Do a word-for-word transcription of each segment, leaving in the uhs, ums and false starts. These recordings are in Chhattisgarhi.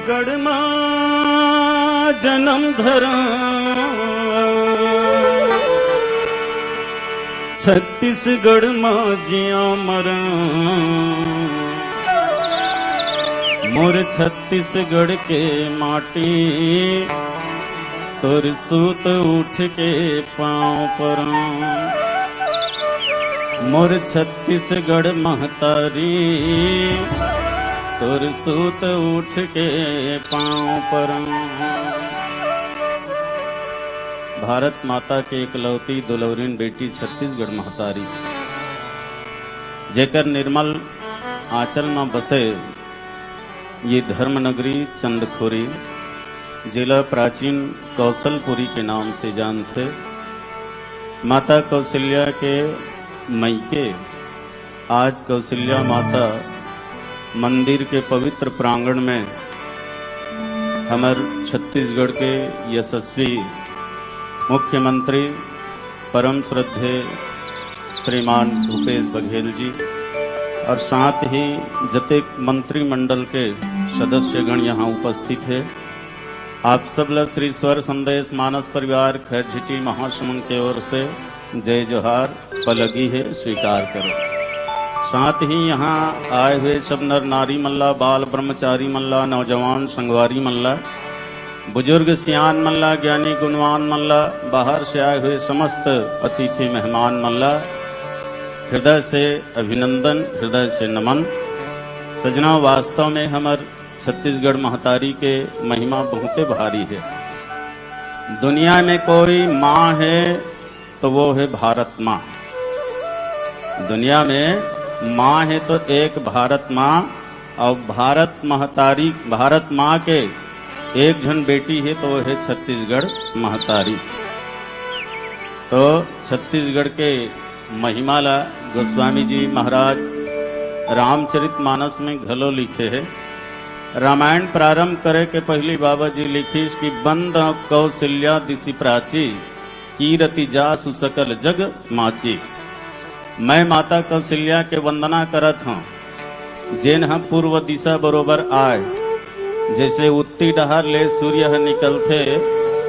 गढ़ मा जनम धरा, छत्तीसगढ़ मा जिया मरा। मोर छत्तीसगढ़ के माटी, तोर सूत उठ के पाँव परा। मोर छत्तीसगढ़ महतारी, तोर सूत उठ के पाँव परा। भारत माता के एकलौती दुलौरिन बेटी छत्तीसगढ़ महतारी, जेकर निर्मल आंचल म बसे ये धर्म नगरी चंदखोरी, जेला प्राचीन कौशलपुरी के नाम से जानथे। माता कौशल्या के मइके आज कौशल्या माता मंदिर के पवित्र प्रांगण में हमर छत्तीसगढ़ के यशस्वी मुख्यमंत्री परम श्रद्धेय श्रीमान भूपेश बघेल जी और साथ ही जतेक मंत्रिमंडल के सदस्यगण यहाँ उपस्थित हे, आप सब ला श्री स्वर संदेश मानस परिवार खैरझिटी महासमुंद के ओर से जय जोहार पलगी हे, स्वीकार करो। साथ ही यहाँ आए हुए सब नर नारी मन ला, बाल ब्रह्मचारी मन ला, नौजवान संगवारी मन ला, बुजुर्ग सियान मन ला, ज्ञानी गुणवान मन ला, बाहर से आए हुए समस्त अतिथि मेहमान मन ला हृदय से अभिनंदन, हृदय से नमन। सजना, वास्तव में हमर छत्तीसगढ़ महतारी के महिमा बहुते भारी हे। दुनिया में कोई माँ हे तो वो हे भारत माँ। दुनिया में माँ हे तो एक भारत माँ, और भारत महतारी, भारत माँ के एक झन बेटी हे तो वो हे छत्तीसगढ़ महतारी। तो छत्तीसगढ़ के महिमा ला गोस्वामी जी महाराज रामचरित मानस में घलो लिखे हे। रामायण प्रारंभ करे के पहिली बाबा जी लिखिस कि बंद कौशल्या दिसि प्राची, कीरति जासु सकल जग माची। मैं माता कौशल्या के वंदना करत हौं, जेन ह पूर्व दिशा बरोबर आय। जैसे उत्ती डहार ले सूर्य ह निकलथे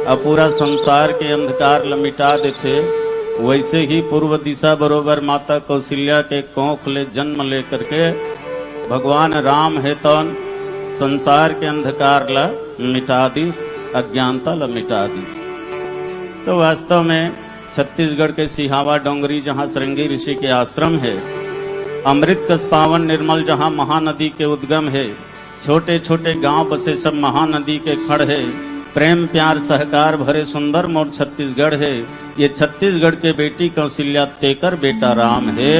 अउ पूरा संसार के अंधकार ल मिटा देथे, वैसे ही पूर्व दिशा बरोबर माता कौशल्या के कोख ले जन्म लेकर के भगवान राम हे तौन संसार के अंधकार ल मिटा दिस, अज्ञानता ल मिटा दिस। तो वास्तव में छत्तीसगढ़ के सिहावा डोंगरी, जहाँ श्रृंगी ऋषि के आश्रम हे, अमृत कस पावन निर्मल, जहाँ महानदी के उद्गम हे, छोटे-छोटे गांव बसे सब महानदी के खड़ हे, प्रेम प्यार सहकार भरे सुंदर मोर छत्तीसगढ़ हे। ये छत्तीसगढ़ के बेटी कौशल्या तेकर बेटा राम हे,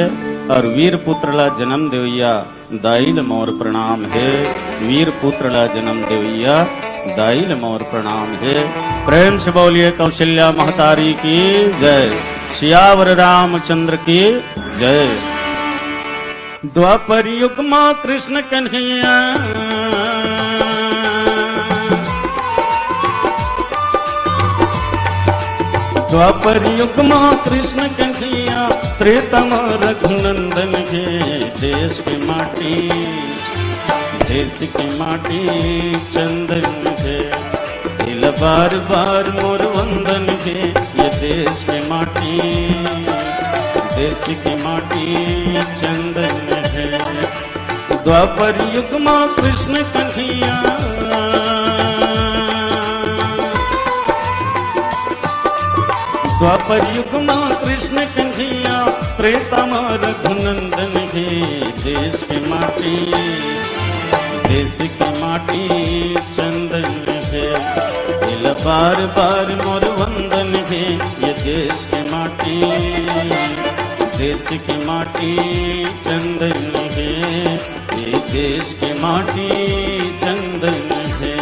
और वीर पुत्र ला जन्म देवैया दाई ल मोर प्रणाम हे, वीर पुत्र ला जन्म देवैया दाई ल मोर प्रणाम हे। प्रेम से बोलिए कौशल्या महतारी की जय, सियावर रामचंद्र की जय। द्वापर युग मा कृष्ण कन्हैया, द्वापर युग मा कृष्ण कन्हैया, त्रेता मा रघुनंदन हे। देश के माटी, देश के माटी चंदन हे। दिल बार बार मोर वंदन हे, ये देश के माटी, देश के माटी चंदन हे। द्वापर युग मा कृष्ण कन्हैया, द्वापर युग मा कृष्ण कन्हैया, त्रेता मा रघुनंदन हे। देश के माटी, देश के माटी चंदन हे। दिल बार बार मोर वंदन हे, ये देश के माटी, देश के माटी चंदन हे। ये देश के माटी चंदन हे।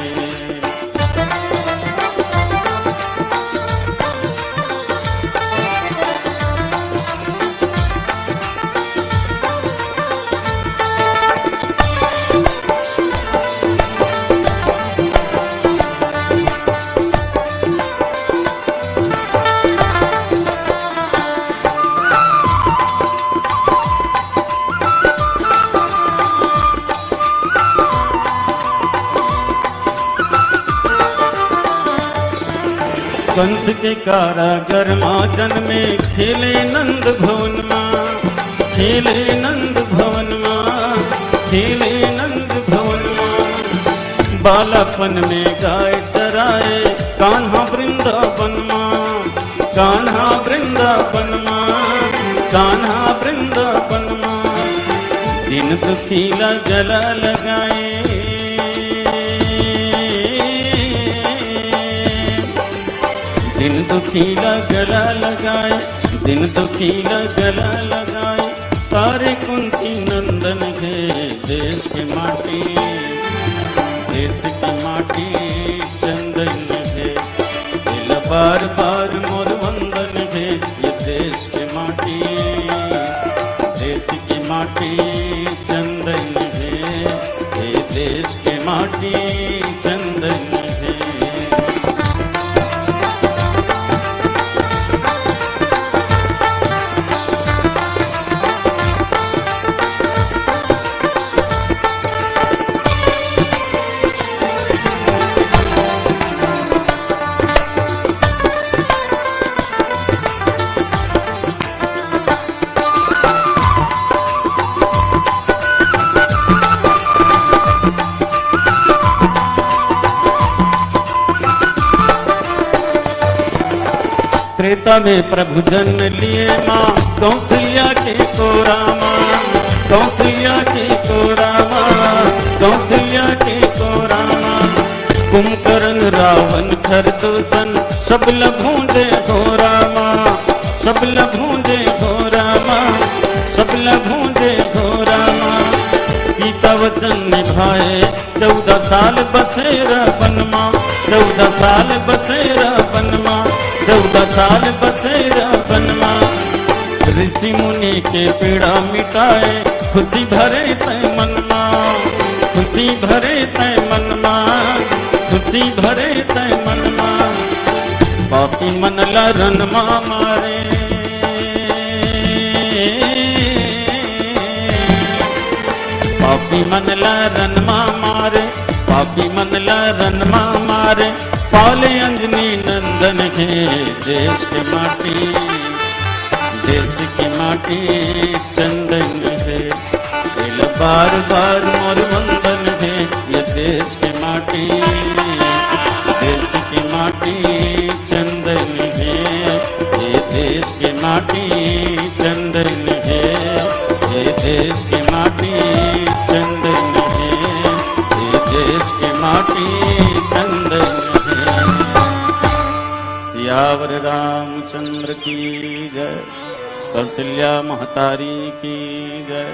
कंस के कारागर मा जनमे, खेले नंद भवन मा, खेले नंद भवन मा, खेले नंद भवन मा। बालापन में गाय चराए, कान्हा वृंदावन मा, कान्हा वृंदावन मा, कान्हा वृंदावन मा। दीन दुखी ला गला लगाए, दीन दुखी ला गला लगाए, दीन दुखी ला गला लगाए। तारे कुंती नंदन हे देश के माटी, देश के माटी चंदन हे। दिल बार बार मोर वंदन हे, ये देश के माटी, देश के माटी चंदन हे, ये देश के माटी चंदन हे। त्रेता में प्रभु जन्म लिए माँ कौशल्या के कोरा मा, कौशल्या के कोरा मा, कौशल्या के कोरा मा। कुंभकर्ण रावण खरदूषण सब लभूंजे घोरा मा, सब लभूंजे घोरा मा, सब लभूंजे घोरा मा। गीता वचन निभाए चौदह साल बसेरा वन मा, चौदह साल बसेरा वन मा, चौदह साल बसेरा वन मा। ऋषि मुनि के पीड़ा मिटाए, खुशी भरे तै मन मा, खुशी भरे तै मन मा, खुशी भरे तै मन मा। पापी मन ला रन मा मारे, पापी मन ला रन मा मारे, पापी मन ला रन मा मारे। पाले अंजनी नंदन हे देश के माटी, देश के माटी चंदन हे। दिल बार बार मोर वंदन हे, ये देश के माटी, देश के माटी चंदन हे, ये देश के माटी चंदन हे, ये देश के माटी चंदन हे, ये देश के माटी चंदन हे। सियावर रामचंद्र की जय, कौशल्या महतारी की जय।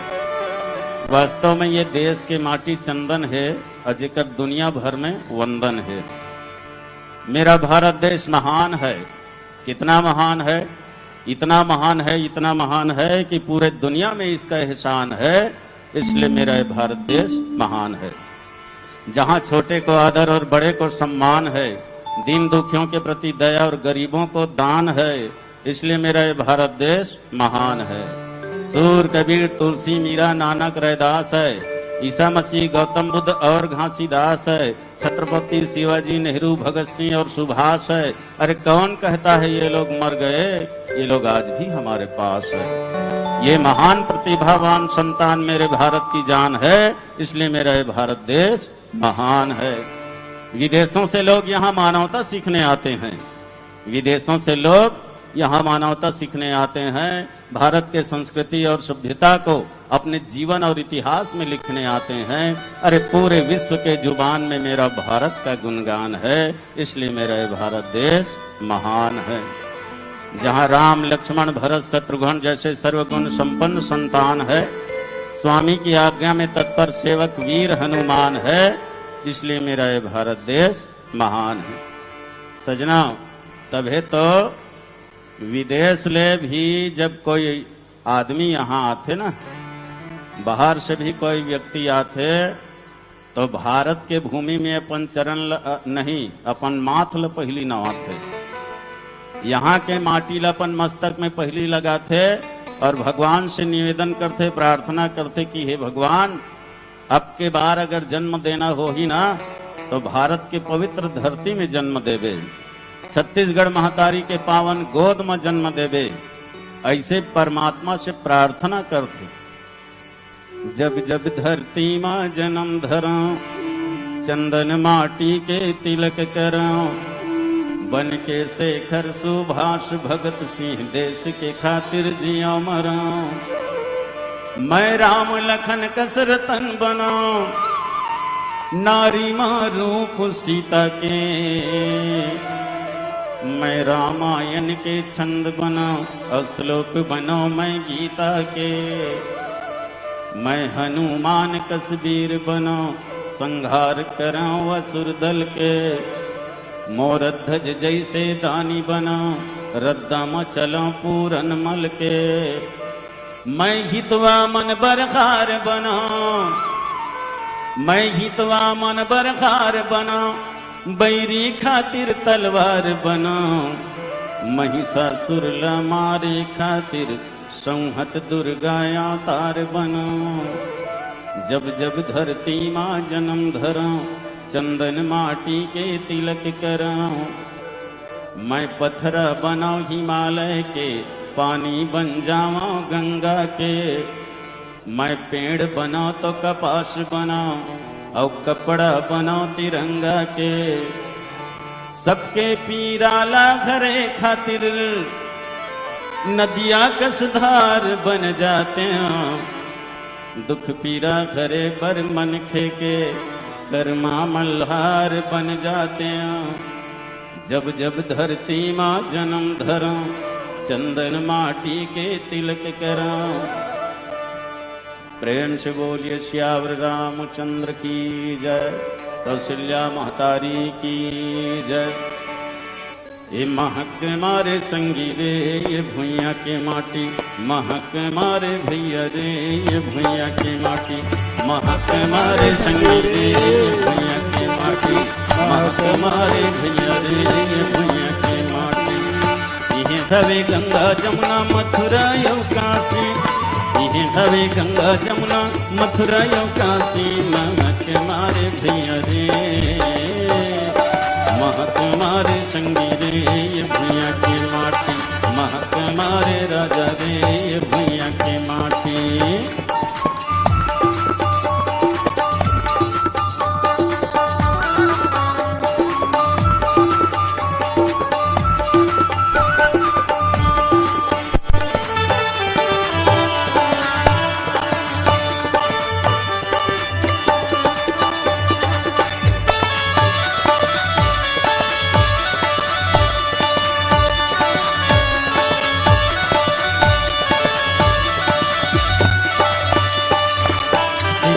वास्तव में ये देश के माटी चंदन हे और जेकर दुनिया भर में वंदन हे। मेरा भारत देश महान है। कितना महान है? इतना महान है, इतना महान है कि पूरे दुनिया में इसका एहसान है। इसलिए मेरा ये भारत देश महान है, जहाँ छोटे को आदर और बड़े को सम्मान है, दीन दुखियों के प्रति दया और गरीबों को दान है। इसलिए मेरा ये भारत देश महान है। सूर, कबीर, तुलसी, मीरा, नानक, रैदास है, ईसा मसीह, गौतम बुद्ध और घासीदास है, छत्रपति शिवाजी, नेहरू, भगत सिंह और सुभाष है। अरे, कौन कहता है ये लोग मर गए? ये लोग आज भी हमारे पास है। ये महान प्रतिभावान संतान मेरे भारत की जान है, इसलिए मेरा ये भारत देश महान है। विदेशों से लोग यहाँ मानवता सीखने आते हैं, विदेशों से लोग यहाँ मानवता सीखने आते हैं, भारत के संस्कृति और सभ्यता को अपने जीवन और इतिहास में लिखने आते हैं। अरे, पूरे विश्व के जुबान में मेरा भारत का गुणगान है, इसलिए मेरा ये भारत देश महान है, जहाँ राम, लक्ष्मण, भरत, शत्रुघ्न जैसे सर्वगुण संपन्न संतान है। स्वामी की आज्ञा में तत्पर सेवक वीर हनुमान है, इसलिए मेरा ये भारत देश महान है। सजना, तभे तो विदेश ले भी जब कोई आदमी यहाँ आथे ना, बाहर से भी कोई व्यक्ति आथे, तो भारत के भूमि में अपन चरण ल-, अ, नहीं, अपन माथ ल पहिली नवाथे। यहाँ के माटी ल अपन मस्तक में पहिली लगाथे और भगवान से निवेदन करथे, प्रार्थना करथे कि हे भगवान, अब के बार अगर जन्म देना होही ना, तो भारत के पवित्र धरती में जन्म देवे। छत्तीसगढ़ महतारी के पावन गोद म जन्म देबे, अइसे परमात्मा से प्रार्थना करथे। जब जब धरती मा जन्म धरंव, चंदन माटी के तिलक करंव, बन के शेखर सुभाष भगत सिंह, देश के खातिर जियंव मरंव। मैं राम लखन कस रतन बनंव, नारी मा रूप सीता के। मैं रामायण के छंद बनंव, अउ श्लोक बनंव मैं गीता के। मैं हनुमान कस वीर बनंव, संहार करंव असुर दल के। मोर ध्वज जइसे दानी बनंव, रद्दा म चलंव पूरन मल के। मैं हितवा मन बरखार बनंव, मैं हितवा मन बरखार बनंव, बैरी खातिर तलवार बनंव, महिषासुर ला मारे खातिर संहत दुर्गा अवतार बनंव। जब जब धरती मा जन्म धरंव, चंदन माटी के तिलक करंव। मैं पथरा बनंव हिमालय के, पानी बन जावंव गंगा के। मैं पेड़ बनंव तो कपास बनंव, अउ कपड़ा बनंव तिरंगा के। सबके पीरा ला हरे खातिर नदिया कस धार बन जातेंव। दुख पीरा हरे बर मनखे के, कर्मा मल्हार बन जातेंव। जब जब धरती मा जन्म धरंव, चंदन माटी के तिलक करंव। प्रेम से बोलिए सियावर रामचंद्र की जय, कौशल्या महतारी की जय। ए महक मारे संगी रे, ये भुइयां के माटी, महक मारे भैया रे, ये भुइयां के माटी, महक मारे संगी रे, ये भुइयां के माटी, महक मारे भैया रे, ये भुइयां के माटी। इहें हवे गंगा जमुना मथुरा अउ काशी, इहें हवे गंगा जमुना मथुरा अउ काशी, महक मारे भैया रे, महक मारे संगी रे, ये भुइयां के माटी, महक मारे राजा रे, ये भुइयां के माटी।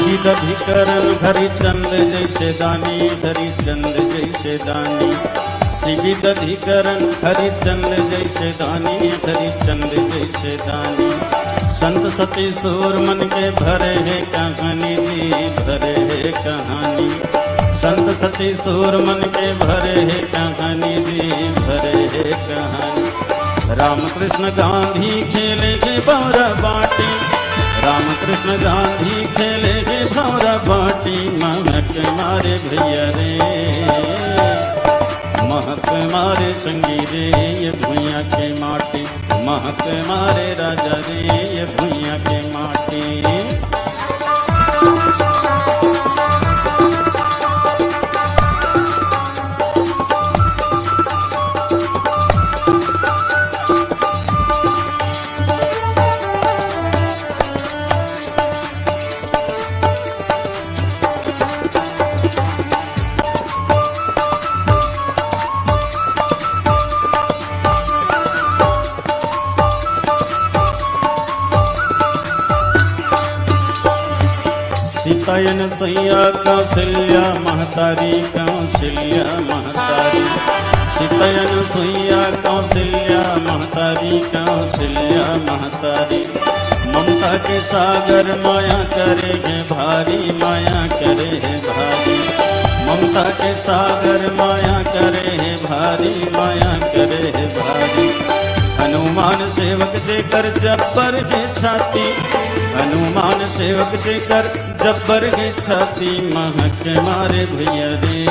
विविध अधिकरण हरिचंद जैसे दानी, हरिचंद जैसे दानी। विविध अधिकरण हरिचंद जैसे दानी, हरिचंद जैसे दानी। संत सती सूर मन के भरे हे कहानी जी, भरे हे कहानी। संत सती सूर मन के भरे हे कहानी जी, भरे हे कहानी। रामकृष्ण गांधी खेले हे भौंरा बांटी, रामकृष्ण गांधी खेले हे भौंरा बांटी। महक मारे भैया रे, महक मारे संगी रे, ये भुइयां के माटी, महक मारे राजा रे, ये भुइयां के माटी। सीता अनसुइया कौशल्या महतारी, कौशल्या महतारी। सीता अनसुइया कौशल्या महतारी, कौशल्या महतारी। ममता के सागर माया करे हे भारी, माया करे हे भारी। ममता के सागर माया करे हे भारी, माया करे हे भारी। हनुमान सेवक जेकर जब्बर हे छाती, हनुमान सेवक जेकर जब्बर हे छाती। महक मारे भैया रे,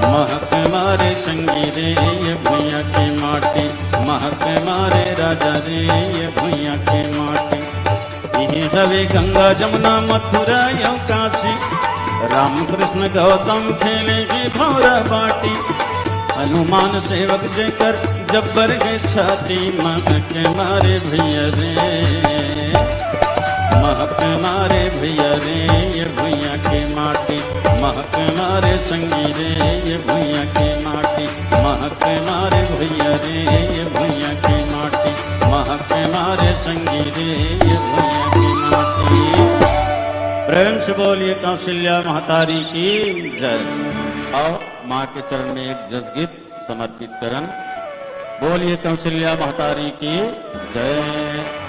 महक मारे संगी रे, ये भुइयां के माटी महक मारे राजा रे, ये भुइयां के माटी। इही हवे गंगा जमुना मथुरा अउ काशी, राम कृष्ण गौतम खेले हे भौरा बाटी। हनुमान सेवक जेकर जब्बर हे छाती, महक मारे भुइयां रे, महक मारे भुइयां रे, ये भुइयां के माटी। महक मारे संगी रे, ये भुइयां के माटी। महक मारे भुइयां रे, ये भुइयां के माटी। महक मारे संगी रे, ये भुइयां के माटी। प्रेम से बोलिए कौशल्या महतारी की जय। आओ, माँ के चरण में एक जसगीत समर्पित करन। बोलिए कौशल्या महतारी की जय।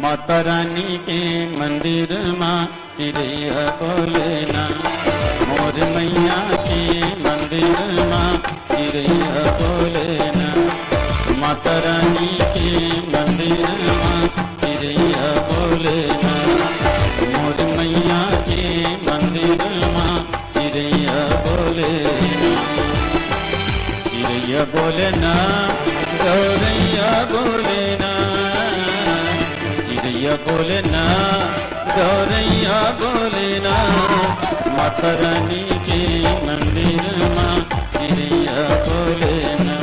माता रानी के मंदिर मा चिरैया बोले ना, मोर मैया के मंदिर मा चिरैया बोले ना, माता रानी के मंदिर मा चिरैया बोले ना, मोर मैया के मंदिर मा चिरैया बोले ना, चिरैया बोले ना, गौरैया बोले ना, चिरैया बोले ना, गौरैया बोले ना, माता रानी के मंदिर मा चिरैया बोले ना,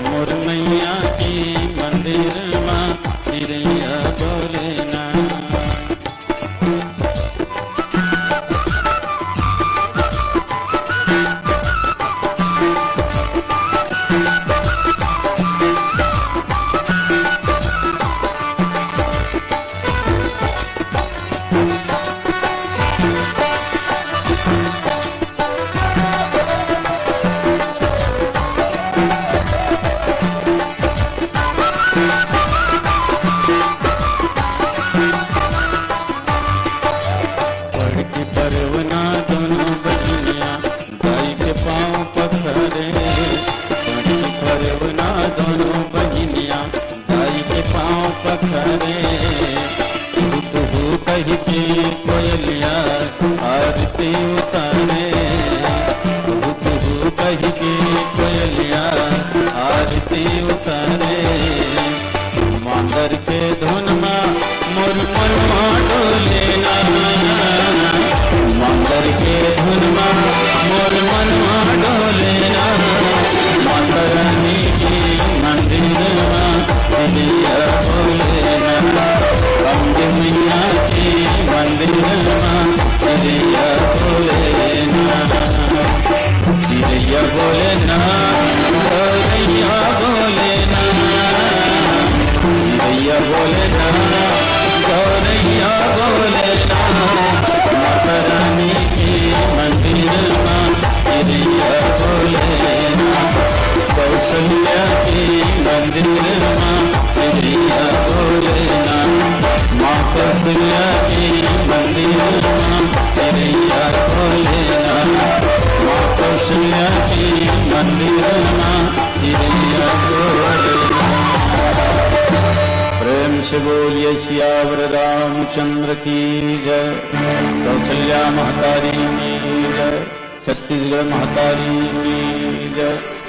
मोर मैया के मंदिर मा चिरैया बोले ना। बड़की परवना दोनों बहिनिया, दाई के पाँव पखरे। बड़की परवना दोनों बहिनिया, दाई के पाँव पखरे। कुहू कुहू कहि के कोयलिया आरती उतारे। कुहू कुहू कहि के कोयलिया आरती उतारे। मांदर के धुन मा मोर मनवा डोले ना, मांदर के धुन मा मोर मनवा डोले ना। माता रानी के मंदिर मा चिरैया बोले ना, अम्बे मैया के मंदिर मा चिरैया बोले ना। चिरैया बोले ना, गौरैया बोले ना, चिरैया बोले ना, गौरैया बोले ना, माता रानी के मंदिर मा चिरैया बोले ना, कौशल्या के मंदिर मा चिरैया बोले ना, माँ कौशल्या के मंदिर मा चिरैया बोले ना, माँ कौशल्या के मंदिर मा चिरैया बोले ना। प्रेम से बोलिए सियावर रामचंद्र की जय, कौशल्या महतारी की जय, छत्तीसगढ़ महतारी की जय।